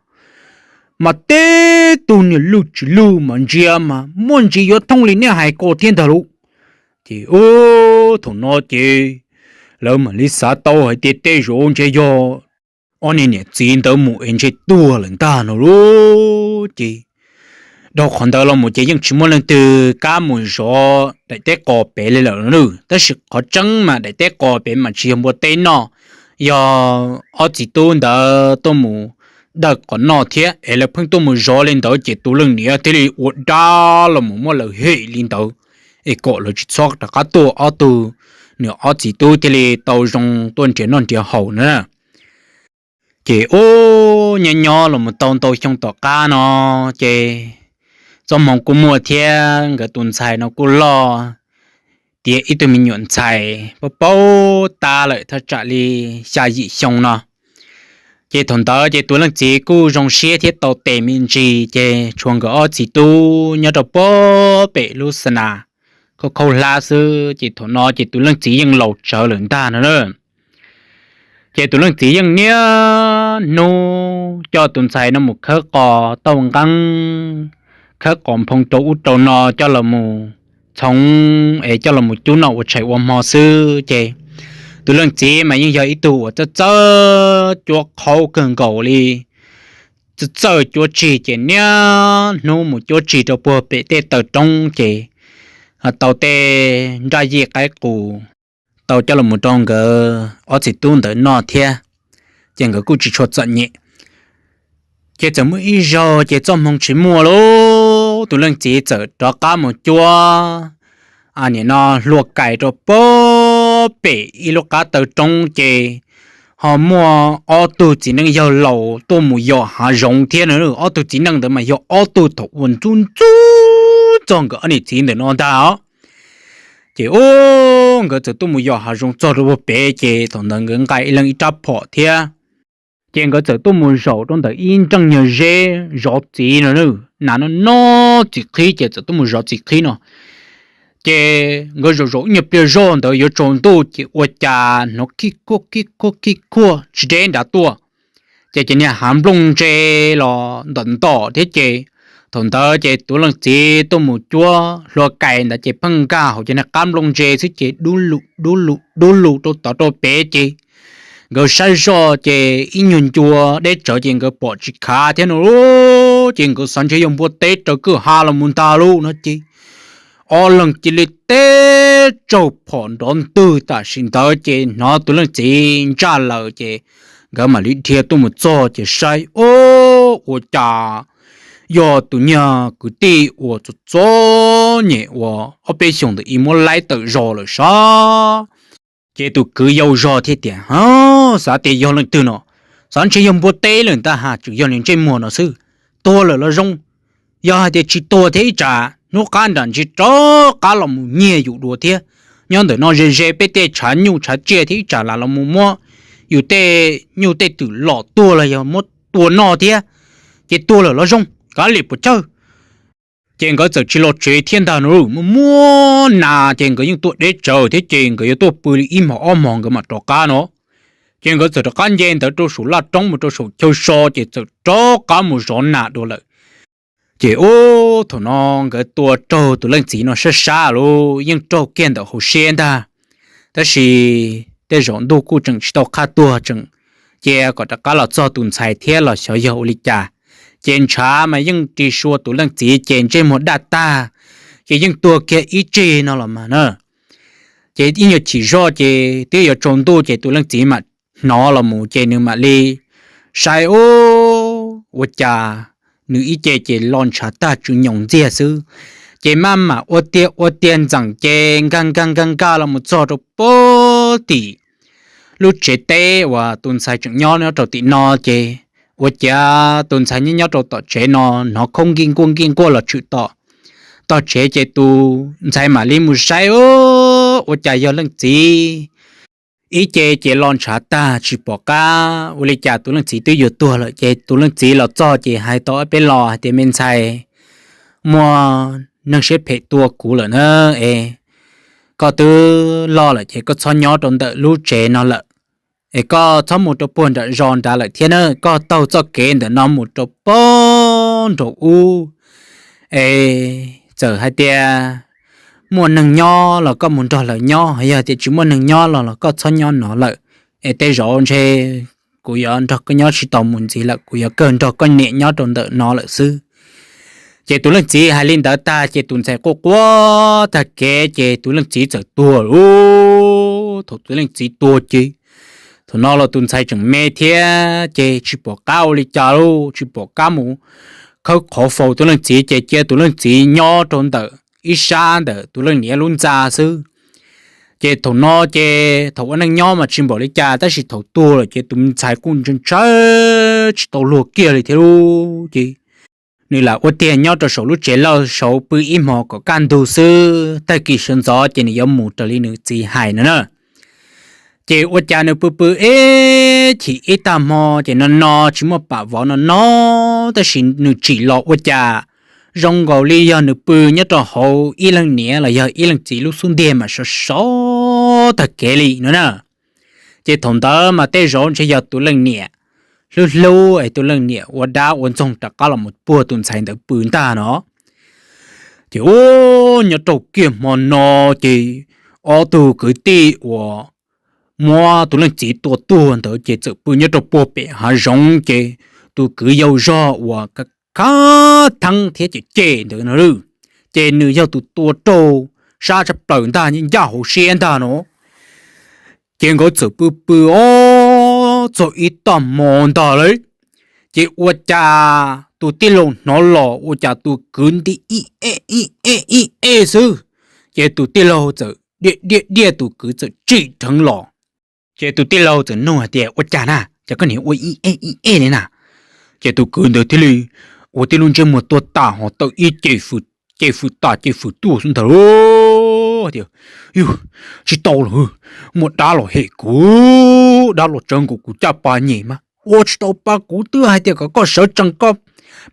Mas tib tug niag lwj tsis lwj mas ntsia mas muaj ntsis yuav thooj li nej hais ko thiab ntag lauj. Ces thaum no ces lawv mam li xav tau hais tias tej zaum ntshe yog ob niag niam txiv ntawd mus es ntshe tuag lawm ntag no lauj. Ces dhau qhov ntawd los mus ces yeej tsis muaj leej twg kam mus zov daim teb qos pem li lawm no. Tab sis qhov tseeb mas daim teb qos pem mas tsis yog npua teb noj, yog ob txiv tub ntawd tuaj mus dawj qos noj thiab es lawv pheej tuaj mus zov li ntawd ces tus leej niam thiaj li ua dab los mus muab lawv hem li ntawd, es kom lawv tsis txhob rov qab tuaj, ob tug nws ob txiv tub thiaj li tau zoo tuaj nrhiav noj nrhiav haus na. Ces ub, nyob nyob los mus tau ntau xyoo tom qab no ces txoj hmoo kuj muaj thiab nkawd tus ntxhais no kuj loj tiav ib tug me nyuam ntxhais paub paub tab lawm thaj tsam li xya yim xyoo no. Ces thaum ntawd ces tus leej txiv kuj zoo siab thiab tau tes me ntsis ces tshuav nkawd ob txiv tub nyob rau puag pem lub xa nas khaub khaub hlab xwb ces thaum no ces tus leej txiv yeej laus tsawv lawm ntag no na. Ces tus leej txiv yeej niaj hnub coj tus ntxhais no mus khawb qos tauj nqeeb, khawb qos nphoo rau ub rau no coj los mus txhoov es coj los mus cub noj ua tshais ua hmo xwb ces tus leej txiv mas yeej yog ib tug uas txawj txawj cuab qhaub kawg nkaus li. Txawj txawj cuab tshis ces niaj hnub mus cuab tshis rau puag pem tej taw roob ces tau tej nraj yij qaib qus tau coj los rau nkawd ob txiv tub ntawd noj thiab, ces nkawd kuj tsis tshua txom nyem. Ces txawm muaj ib zaug ces txoj hmoo tsis muaj lauj, tus leej txiv txawm rov qab mus cuab, nim no hlua kais rau puag pem ib lub qab taw roob ces ho muaj ob tug txiv neej yawg laus tuaj mus yos hav zoov thiab no. Ob tug txiv neej ntawd mas yog ob tug thaum uas ntxub ntxub txog nkawd ob niam txiv ntawm no ntag os. Ces ub, nkawd txawm tuaj mus yos hav zoov txog rau puag pem ces thaum ntawd nkawd nqa ib leeg ib rab phom thiab. Ces nkawd txawm tuaj mus zaum rau ntawm ib nreej nyuag zeb zov txiv no, nas noj noj txiv qhib ces txawm tuaj mus zov txiv qhib no. Ces nkawd zaum zaum ib nyuag pliag zog ntawd yuav tsaus ntuj ces ua cas hnov khib khuaj khib khuaj khib khuaj tsis deb nrad tuaj. Ces cov niag hav nplooj ntse los ntom ntom thiab ces thaum ntawd ces tus leej txiv tuaj mus cuab hlua kais ntawd ces pheej nkag hauv cov niag qab nplooj ntse xwb ces dub lug dub lug dub lug rau tod rau pem ces nkawd saib zoj ces ib nyuag ncua deb tsawv ces nkawd pom tsis khav thiab no. Ces nkawd xav ntshe yog npua teb raws kwj ha los mus ntag lauj no ces ob leeg cia li teb tsaug phom nrov ntwg tam sim ntawd ces hnov tus leej txiv ntsaj lawm ces nkawd mam li dhia tuaj mus txog ces saib, ub, ua cas yog tus niag kwv tij uas txom txom nyem uas ob peb xyoos ntawd ib muab laib tawm zog lawm sav. Ces tus kwv yau zog thiaj tias, xav tias yog leej twg no, xav ntshe yog npua teb lawm ntag ha, tseem yog nws ntsej muag no xwb. Tuag lawm los zoo, yog hais tias tsis tuag thiab ib tsam hnub qab nram ntsis rov qab los mus nyiag yus dua thiab. Nyob ntawm no ze ze peb tej tshav nyuj tshav tsiaj thiab ib tsam lam los mus muab yus tej nyuj tej twm lom tuag los yog muab tua noj thiab. Ces tuag lawm los zoo, kav liam puas chawj. Ces nkawd txawm tsis los tsev thiab ntag no, muaj muab nas ces nkawd yeej tuaj deb tsawv thiab ces nkawd yuav tuaj pw li ib hmos ob hmos nkawd mam rov qab no. Ces nkawd txawm rov qab nce ntawd rau saum laj roob mus rau saum chaw so ces txawm rov qab mus zov nas dua lawm. Ces ub, thaum no nkawd tua raug tus leej txiv no sab sab lauj, yeej raug kiag ntawm hauv siab ntag. Tab sis tej zaum ntuj kuj tseem tsis tau qhaj tuag, tseem cia kom rov qab los txog tus ntxhais thiab los xyov yog ua li cas. Ces ntshav mas yeej ris sua tus leej txiv ces ntsej muag daj tag, ces yeej tuag kiag ib tsig no los mas na. Ces ib nyuag chim zoj ces twb yuav tsaus ntuj ces tus leej txiv mam hnov los mus ces nws mam li saib, ub, ua cas nws ib ce ces lo ntshav tag tsw nyoos ntxiag xwb. Ces maj mam ua tiag ua tiag ntxeem ces nkag nkag nkag nkag los mus txog rau puag tim lub tsev teb uas tus ntxhais tseem nyob nyob rau tim no ces ua ciav tus ntxhais nyob nyob rau tom tsev no hnov khaub nkij nkuaj nkij nkuaj los tshwm tom tog tsev ces tus ntxhais mam li mus saib, ua cas yog leej txiv ib ce ces lo ntshav tag tsis pom qab, ua li cas tus leej txiv twb yuav tuag lawm. Ces tus leej txiv los txog ces hais tau ob peb lo hais tias, me ntxhais, muaj neeg siab phem tua kuv lawm na, es koj twb loj lawm ces koj txhob nyob rau ntawm lub tsev no lawm, es koj txhob mus rau puag nram zos nrad lawm thiab na, koj taug txoj kev ntawm no mus rau puag nraum ub, es txawm hais tias muaj neeg nyob los koj mus nrog lawv nyob, yog tias tsis muaj neeg nyob los los koj txhob nyob no lawm, es tej zaum ntshe kuv yuav nrog koj nyob tsis tau mus ntxiv lawm, kuv yuav kawg nrog koj niam nyob rau ntawm no lawm xwb. Ces tus leej txiv hais li ntawd tag ces tus ntxhais quaj quaj tag kev ces tus leej txiv txawm tuag lauj. Thaum tus leej txiv tuag ces thaum no los tus ntxhais tseem me thiab ces tsis pom qab ua li cas lauj, tsis pom qab mus khawb qhov faus tus leej txiv ces cia tus leej txiv nyob rau ntawm ib sab ntawm tus leej niam lub ntxa xwb. Ces thaum no ces thaum ua neej nyob mas tsis npaum li cas tab sis thaum tuag lawm ces tus ntxhais kuj ntshai ntshai tsis tau luag kiag li thiab lauj. Ces nws lam ua tiag nyob rau saum lub tsev lawj saud pw ib hmos kom kaj ntug xwb, tag kis sawv ntxov ces nws yuav mus raws li nws txiv hais no na. Ces ua cas nws pw pw ib chim ib tag hmo ces no no tsis muaj pam vov no no, tab sis nws tsim los ua cas zoo nkaus li yog nws pw nyob rau hauv ib leej niam los yog ib leej txiv lub xub ntiag mas sov sov tag kev li no na. Ces thaum ntawd mas tej zaum ntshe yog tus leej niam hlub hlub es tus leej niam ua dab ua ntxoog rov qab los mus puag tus ntxhais ntawd pw ntag no. Ces u, nyob rau kiag hmo no ces ob tug kwv tij uas muab tus leej txiv tua tuag ntawd ces txawm pw nyob rau puag pem hav zoov ces tus kwv yau zog uas khav theeb thiab cem cem ntawd no, ces nws yog tus tua raug sab tshaj plaws ntag, ncaj hauv siab ntag no. Ces nkawd txawm pw pw ob txog ib tag hmo ntag lawm, ces ua cas tus tij laug hnov los ua cas tus kwv nti ib ej ib ej ib ej xwb. Ces tus tij laug txawm diaj diaj diaj tus kwv txawm tsim dheev los. Ces tus tij laug txawm nug hais tias, Ua cas na, cas koj niam ua ib ej ib ej li na? Ces tus kwv ntawd thiaj li ua tib lub ntsiab muag tuag tas ho tawm ib ce fwm tas ce fwm tuaj xwb ntag lauj. Tias, Yog tsis tau lawm, muaj dab los hem kuv, dab los tsawv nkaus kuv caj pas nyem mas ua tsis tau pa, kuv twb hais tias kom koj sawv tsees koj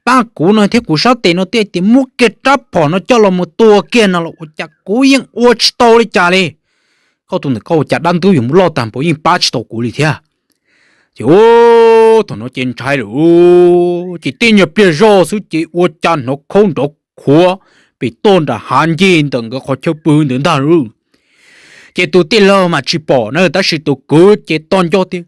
pab kuv no thiab kuv sab tes no, twb tias muab kiag rab phom no coj los mus tua kiag no los ua cas kuv yeej ua tsis tau li cas li. Koj tus ntawm koj ua cas dab ntub yuav mus loj tag npaum yeej pab tsis tau kuv li thiab. Ces thaum no ces ntshai lawm, ces tib nyuag pliag zoj xwb ces ua cas hnov khaub nrov khuav pem toj nram hav ncig ntawm nkawd qhov chaw pw ntawd ntag lauj. Ces tus tij laug mas tsis pom na, tab sis tus kwv ces tog nco tias,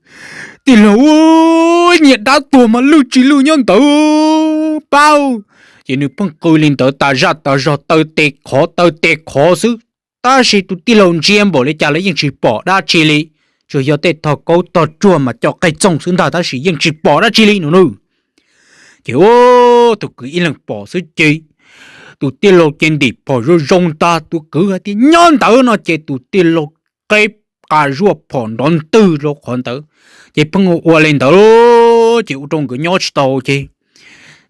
Tij laug, nyias dab tuag mas lwj tsis lwj nyob ntawd pab. Ces nws pheej qw li ntawd tas zaj tas zog, taw tes qhov taw tes qhov xwb, tab sis tus tij laug ntsia npaum li cas los yeej tsis pom dab tsi li, tsuas yog tej tog kaub tog ruag mas co qej txooj xwb ntag, tab sis yeej tsis pom dab tsi li no nawb. Ces ua tus kwv ib leeg pom xwb ces tus tij laug ces ntim phom zoo zoo tas, tus kwv hais tias, Nyob ntawd no, ces tus tij laug qeb qa zuaj phom nrov ntwg rau qhov ntawd. Ces pheej ua ua li ntawd, ces ua rau nkawd nyob tsis tau ces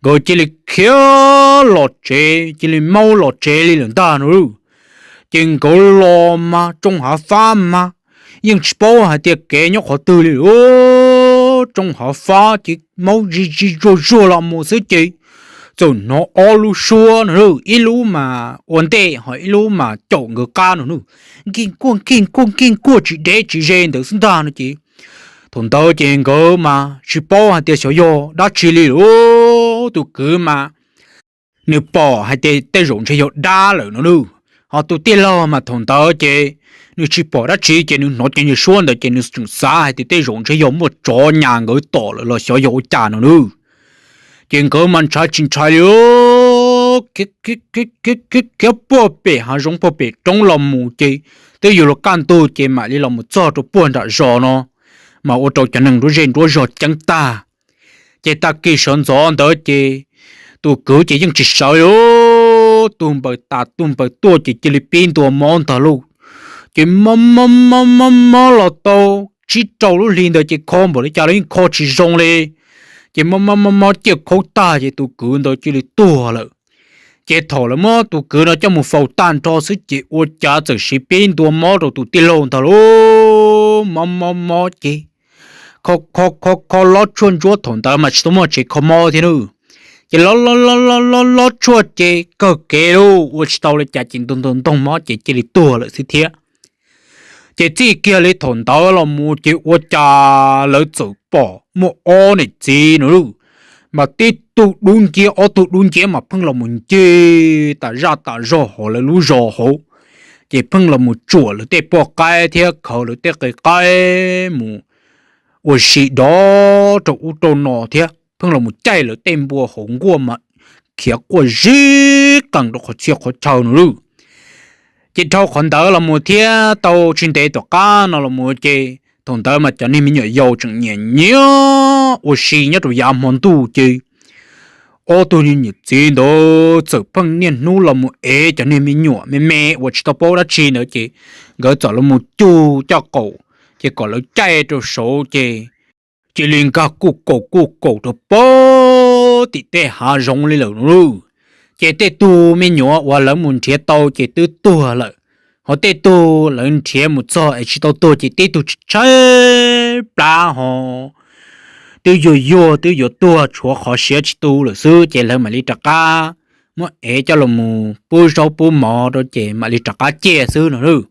nkawd cia li khiav los tsev, cia li maub los tsev li lawm ntag no. Ces nkawd los mas tsoo hav fab mas yeej tsis paub hais tias kev nyob qhov twg li, tsoo hav fab ces maub zig zig zuag zuag los mus xwb ces txawm hnov ob lub suab no, ib lub mas ua ntej ho ib lub mas caum nkawd qab no, nkij nkuaj nkij nkuaj nkij nkuaj tsis deb tsis ze ntawd xwb ntag no ces thaum ntawd ces nkawd mas tsis paub hais tias xyov yog dab tsi li lawm. Tus kwv mas nws pom hais tias tej zaum ntshe yog dab lawm no nawb. Ho tus tij laug mas thaum ntawd ces nws tsis pom dab tsi ces nws hnov cov nyuag suab ntawd ces nws tseem xav hais tias tej zaum ntshe yog muaj tsov nyas nkawd tom lawm los xyov yog ua cas no nawb. Ces nkawd mas ntshai tsis ntshai li, khiav puag pem hav zoov puag pem roob los mus ces twb yuav luag kaj ntug ces mam li los mus txog rau puag nram zos no, mas ua rau cov neeg nruab zej nruab zog ceeb tag. Ces tag kis sawv ntxov ntawd ces tus kwv ces yeej tsis sawv li, tug npaws tas tug npaws tuaj ces cia li pib ntua mob ntag lauj. Ces mob mob mob mob mob los tau tsib rau lub hli ntawd ces kho npaum li cas los yeej kho tsis zoo li. Ces mob mob mob mob ciaj khaub tag ces tus kwv ntawd cia li tuag lawm. Ces thaum lawv muab tus kwv no coj mus faus tag nrho xwb ces ua cas txawm siv pib ntua mob rau tus tij laug ntag lauj. Mob mob mob ces kho kho kho kho lob tshuaj ntsuab, thaum ntawd mas tsis tau muaj tsev kho mob thiab nawb. Ces lob lob lob lob lob tshuaj ces kawg kev lauj, ua tsis tau li cas ces ntog ntog ntog mob ces cia li tuag lawm xwb thiab. Ces txij kiag li thaum ntawd los mus ces ua cas lawv txawm pom muaj ob niam txiv no lauj, mas tib tug dub nciab ob tug dub nciab mas pheej los mus ncig tas zaj tas zog hauv lawv lub zos hauv. Ces pheej los mus tsuam lawv tej poj qaib thiab khaws lawv tej qe qaib mus ua si dov rau ub rau no thiab pheej los mus caij lawv tej npua hauv nkuaj mas khiav quaj zib qees rau qhov txhia qhov chaw no lauj. Ces dhau qhov ntawd los mus thiab tau tsis ntev tom qab no los mus ces thaum ntawd mas cov niag me nyuam yaus tseem nyiam nyiam ua si nyob rau yav hmo ntuj ces ob tug niag niam txiv ntawd txawm pheej niaj hnub los mus ev cov niag me nyuam me me uas tsis tau paub dab tsi ntawd ces nkawd txawm los mus cug caj qaum, ces kom lawv caij rau saud ces cia li nkag kuj kaum kuj kaum rau pem tim tej hav zoov li lawm no lauj. Ces tej tug me nyuam uas lawv mus nrhiav tau ces twb tuag lawm, ho tej tug lawv nrhiav mus txog es tsis tau tuag ces tib tug tshaib plab ho twb yuag yuag twb yuav tuag tshuav qhov siav tsis tu lawm xwb ces lawv mam li rov qab muab ev coj los mus pub zaub pub mov rau ces mam li rov qab ciaj xwb no lauj.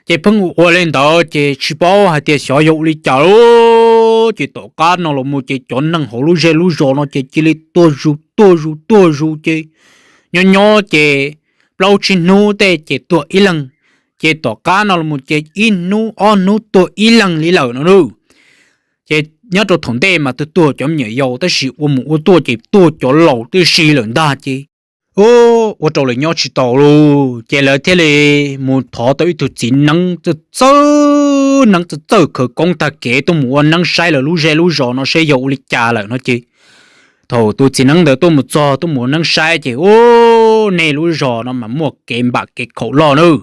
Ces pheej ua ua li ntawd ces tsis paub hais tias xyov yog ua li cas lauj. Ces tom qab no los mus ces cov neeg hauv lub zej lub zos no ces cia li tuag zus tuag zus tuag zus ces nyob nyob ces plaub tsib hnub tej ces tuag ib leeg, ces tom qab no los ces ib hnub ob hnub tuag ib leeg li lawm no lauj. Ces nyob rau thaum ntej mas tuag tuag cov me nyuam yaus, tab sis ua mus ua tuaj ces tuag cov laus tib si lawm ntag ces ua rau lawv nyob tsis tau lauj. Ces lawv thiaj li mus thov tau ib tug txiv neeb txawj txawj, neeb txawj txawj khawv koob tag kev tuaj mus ua neeb saib lawv lub zej lub zos no saib yog ua li cas lawm no ces thaum tus txiv neeb ntawd tuaj mus txog tuaj mus ua neeb saib ces ua, nej lub zos no mas muaj kev npam kev khaum loj nawb.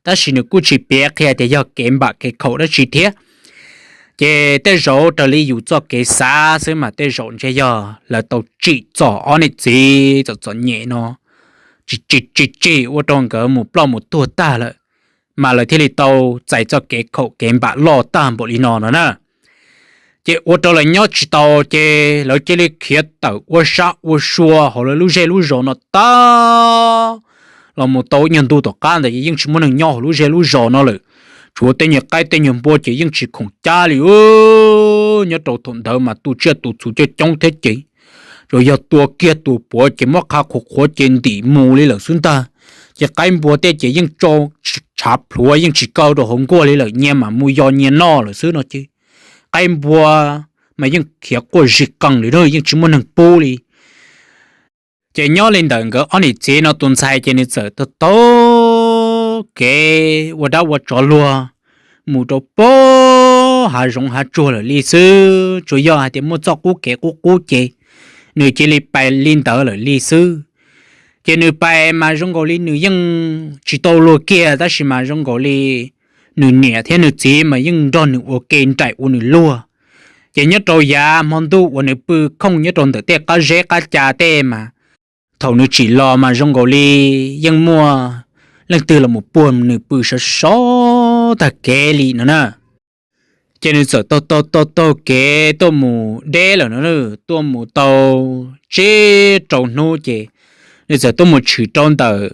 Tab sis nws kuj tsis piav qhia tias yog kev npam kev khaum dab tsi thiab. Ces tej zaum raws li yus txoj kev xav xwb mas tej zaum ntshe yog lawv tau tsim txom ob niam txiv txom txom nyem no tsis tsis tsis ua rau nkawd mus ploj mus tuag tag lawm, mas lawv thiaj li tau txais txoj kev khaum kev npam loj tag npaum li no no na. Ces ua rau lawv nyob tsis tau, ces lawv cia li khiav tawm ua sab ua sua hauv lawv lub zej lub zos no tag. Los mus tau nyuag ntu tom qab ntawd ces yeej tsis muaj neeg nyob hauv lub zej lub zos no lawm, tshuav tej nyuag qaib tej nyuag npua ces yeej tsis khoom cab li. Nyob rau thaum ntawd mas tu tsiaj tu txhu coob coob thiab ces tsuas yog tua kiag tus puav ces muab qha qhuav qhuav ces ntim mus li lawm xwb ntag. Ces qaib npua tej ces yeej tshav plhuav yeej tsis kaw rau hauv nkuaj li lawm, nyias mam mus yos nyias noj lawm xwb no ces qaib npua mas yeej khiav quaj zig qees li, yeej tsis muaj neeg pub li. Ces nyob li ntawm nkawd ob niam txiv no tus ntxhais ces nws txawm taug taug kev ua dab ua tsov luag mus rau pem hav zoov hav tsuag lawm li xwb, tsuas yog hais tias muaj txoj qub kev qub qub ces nws cia li pais li ntawd lawm li xwb. Ces nws pais mas zoo nkaus li nws yeej tsis tau luag kiag, tab sis mas zoo nkaus li nws niam thiab nws txiv mas yeej nrog nws ua ke nraim ua nws luag. Ces nyob rau yav hmo ntuj uas nws pw khooj nyob rau ntawm tej qab zeb qab ca tej mas thaum nws tsim los mas zoo nkaus li yeej muaj leej twg los mus puag nws pw sov sov tag kev li no na. Ces nws txawm taug taug taug taug kev tuaj mus deb lawm no, tuaj mus tau tsib rau hnub ces nws txawm tuaj mus tshwm rau ntawm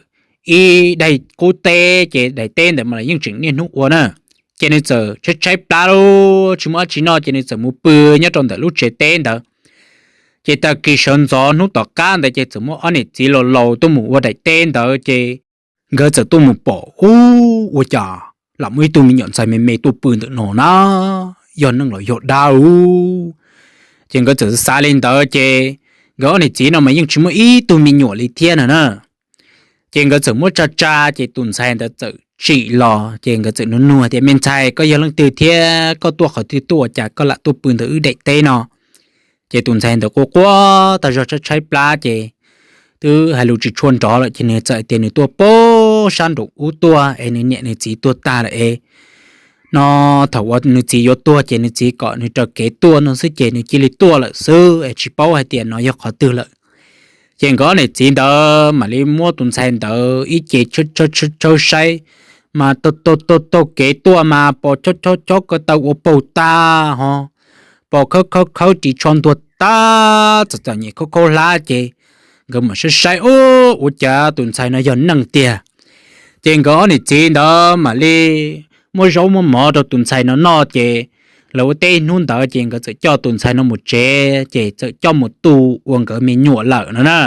ib daim qub teb, ces daim teb ntawd mas yeej tseem niaj hnub ua na. Ces nws txawm tshaib tshaib plab lub tsis muaj dab tsi noj ces nws txawm mus pw nyob rau ntawm lub tsev teb ntawd. Ces tag kis sawv ntxov hnub tom qab ntawd ces txawm muaj ob niam txiv laus laus tuaj mus ua daim teb ntawd ces nkawd txawm tuaj mus pom ub ua cas lam muaj ib tug me nyuam ntxhais me me tuaj pw ntawm no na, yog neeg los yog dab ub. Ces nkawd txawm xav li ntawd ces nkawd ob niam txiv no mas yeej tsis muaj ib tug me nyuam li thiab no na. Ces nkawd txawm muab tsa tsa ces tus ntxhais ntawd txawm tsim los ces nkawd txawm nug nug tias, me ntxhais, koj yog leej twg thiab koj tuaj qhov twg tuaj ua cas koj lam tuaj pw ntawm wb daim teb no? Ces tus ntxhais ntawd quaj quaj tag zog tshaib tshaib plab ces twb hais lus tsis tshua nrov lawm ces nws txawm tias nws tuaj pem sab nraum ub tuaj es nws niam nws txiv tuag tag lawm es no thaum uas nws txiv yuav tuag ces nws txiv kom nws raws kev tuaj no xwb ces nws cia li tuaj lawm xwb es tsis paub hais tias no yog qhov twg lawm. Ces nkawd ob niam txiv ntawd mam li muab tus ntxhais ntawd ib ce tshawb saib, mas taug taug taug kev tuaj mas pom chob chob chob ko taw ua paug tag ho, pom khawb khawb khawb ris tsho ntuag tag txom txom nyem khaub khaub hlab ces nkawd mam saib saib ub ua cas tus ntxhais no yog neeg tiag. Ces nkawd ob niam txiv ntawd mam li muab zaub muab mov rau tus ntxhais no noj ces lawv ua teb hnub ntawd ces nkawd txawm coj tus ntxhais no mus tsev ces txawm coj mus tu ua nkawd me nyuam lawm no na.